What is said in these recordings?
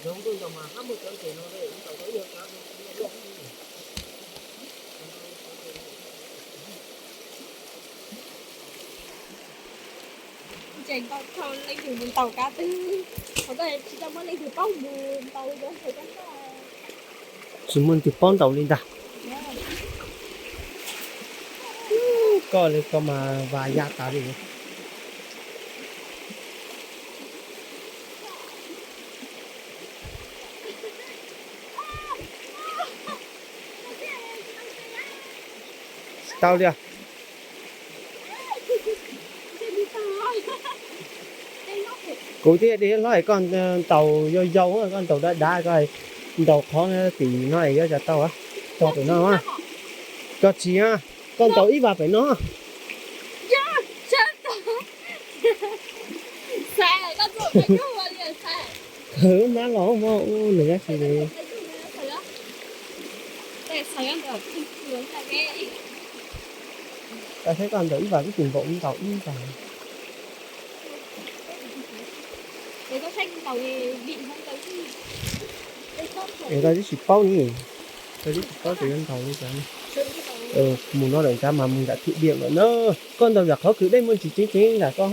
Tseem tau leej twg mus ntaus kav twg, tsis tau muaj leej twg paub mus ntaus zoo. Tsis muaj leej twg paub ntaus li ntag. Koj li koj mas vas ya tas li. Tsis tau li os. Kuv thiaj li hlob, koj ntaus yau yau, koj ntaus dab dab, koj ntaus qhov tim no yuav tsum tau. Tso pem no. Koj tsis, koj ntaus ib vas pem no. Hnab los mog, ua nws dab tsi li. Koj saib koj ntaus ib vas, kuv tsis npaum ntaus ib vas. Es koj twb tsis paub ni, koj twb tsis paub tias yuav ntaus li cas. Mus no lawm nrad mas mus nram thim diam lawm na. Koj ntaus yam qhov kwv dej muaj ntsis ceev ceev nram koj.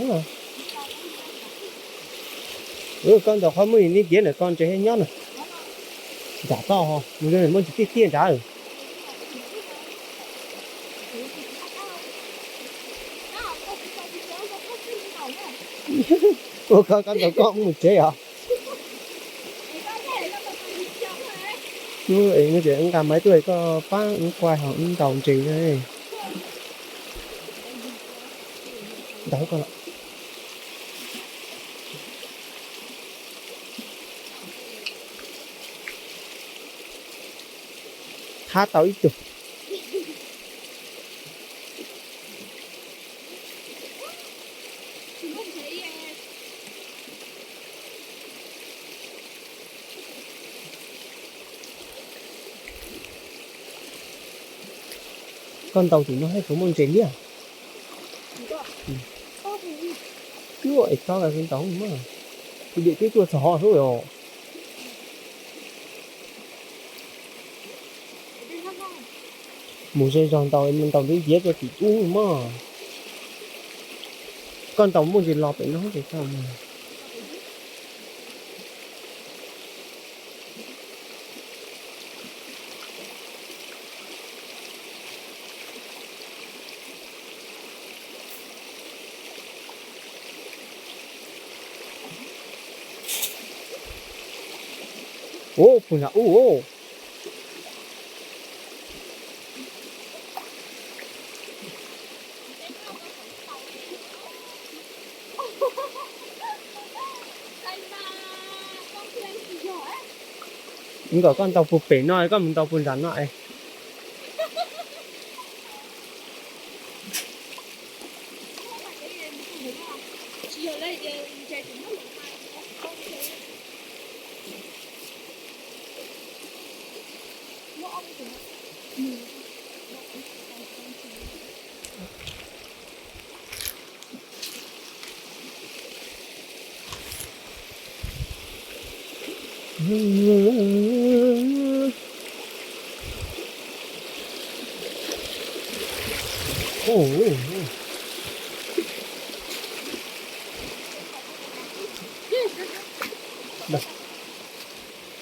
Koj ntaus qhov muaj ib tiav ntawm koj ntses nyob na. Nram koj ho mus muaj ntsis tiaj tiaj nrad. Ua koj, koj ntaus koj mus tsev os. Hnub es nqa maiv tuaj koj pab wb quaj ho wb ntaus ntses na. Ntaus koj los. Thab tau ib tug. Koj ntaus tim no thiab puas muaj ntses liab? Cuaj es tob ntaus mas, tus diam twb tuaj txog hov xwb os. Mus ze zog ntaus, ntaus ntxiv ntxiv rau tim ub mog. Koj ntaus muaj ntsis los pem no ces tau mas. Ub, puag nram ub. Nkaus koj ntaus puag pem no, koj mus ntaus puag nram no es.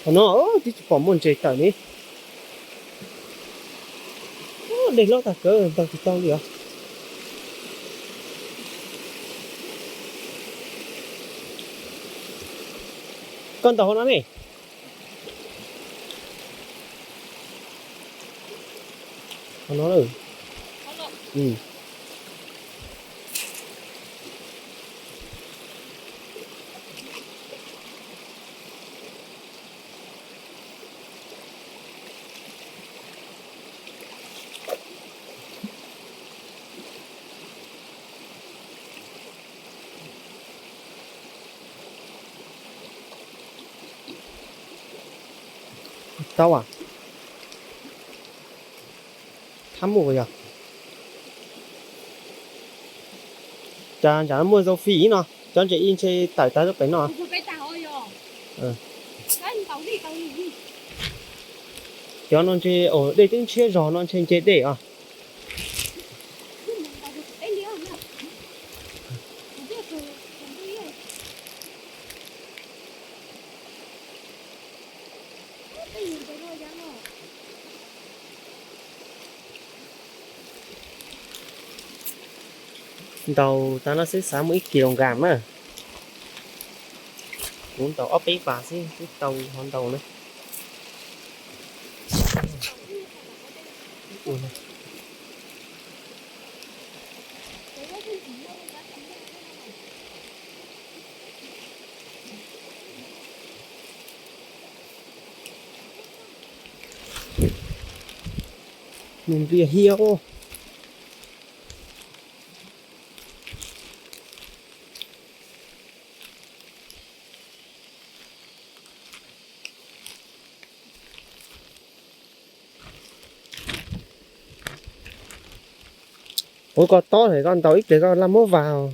Qhov no twb tsis pom muaj ntses tawm li. Dej loj tag kawg ntaus tsis tau li os. Koj ntaus hauv no ne. Hauv no lawm. Tau as. Thab muaj yog. Cas ntshe muaj zoo fij no, cov ntses ib ntshe tawm tag lub pem no. Cov no ntshe, dej twb ntshiab zog no ntshe nce dej os. Ntaus tas no xwb xav muaj ib kis lus nkam na. Kuv ntaus ob peb vas xwb twb tau ho ntaus na. Mus ntiag hiab. Ua koj tob es koj ntaus ib pliag koj laj muab vas.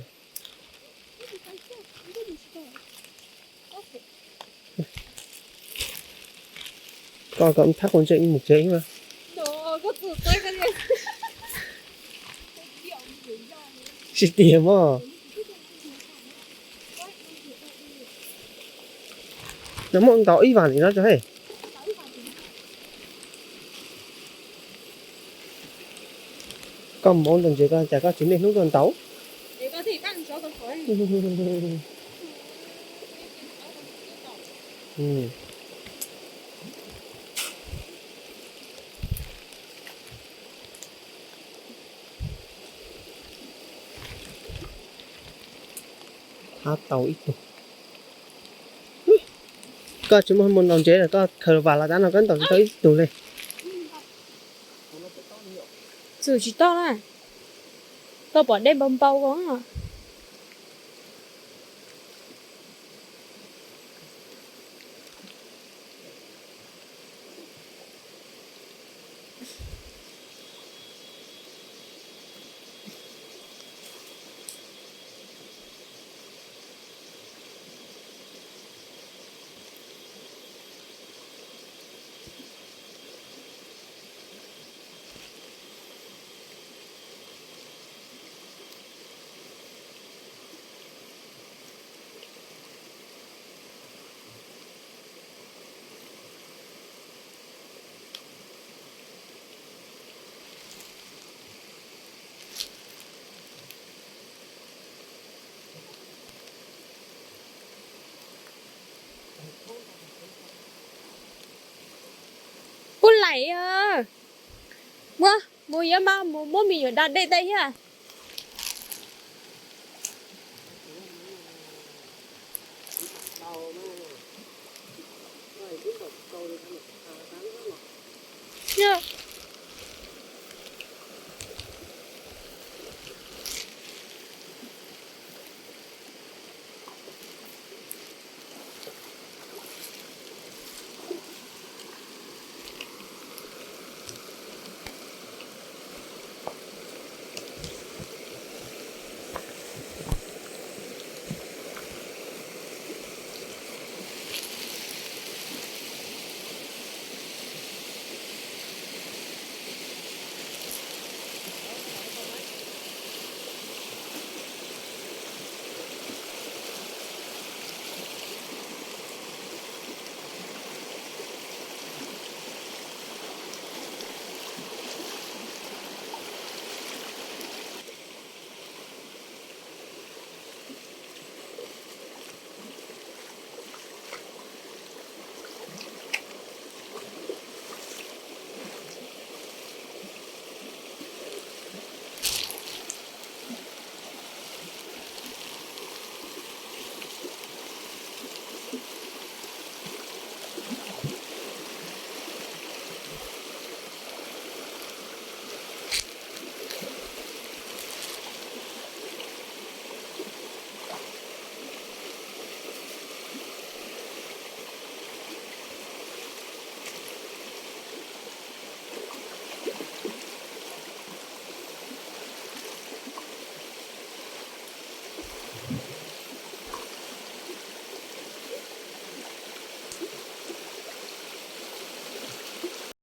Koj kom thab quas ntse mus tsev ib. Tsis tiag mog. Nws muab ntaus ib vas li no tso he. Koj mus ntawm ntses koj cas koj tsis niaj hnub tuaj ntaus. Thab tau ib tug. Koj tsis muaj mus ntaus ntses los koj khaws vas los tab no koj ntaus tsis tau ib tug li. Txwm tsis tau na. Koj pom dej npau npau ko. Kuj laim, muab mus yuav mas mus muab me nyuam da dej tag thiab. Yog,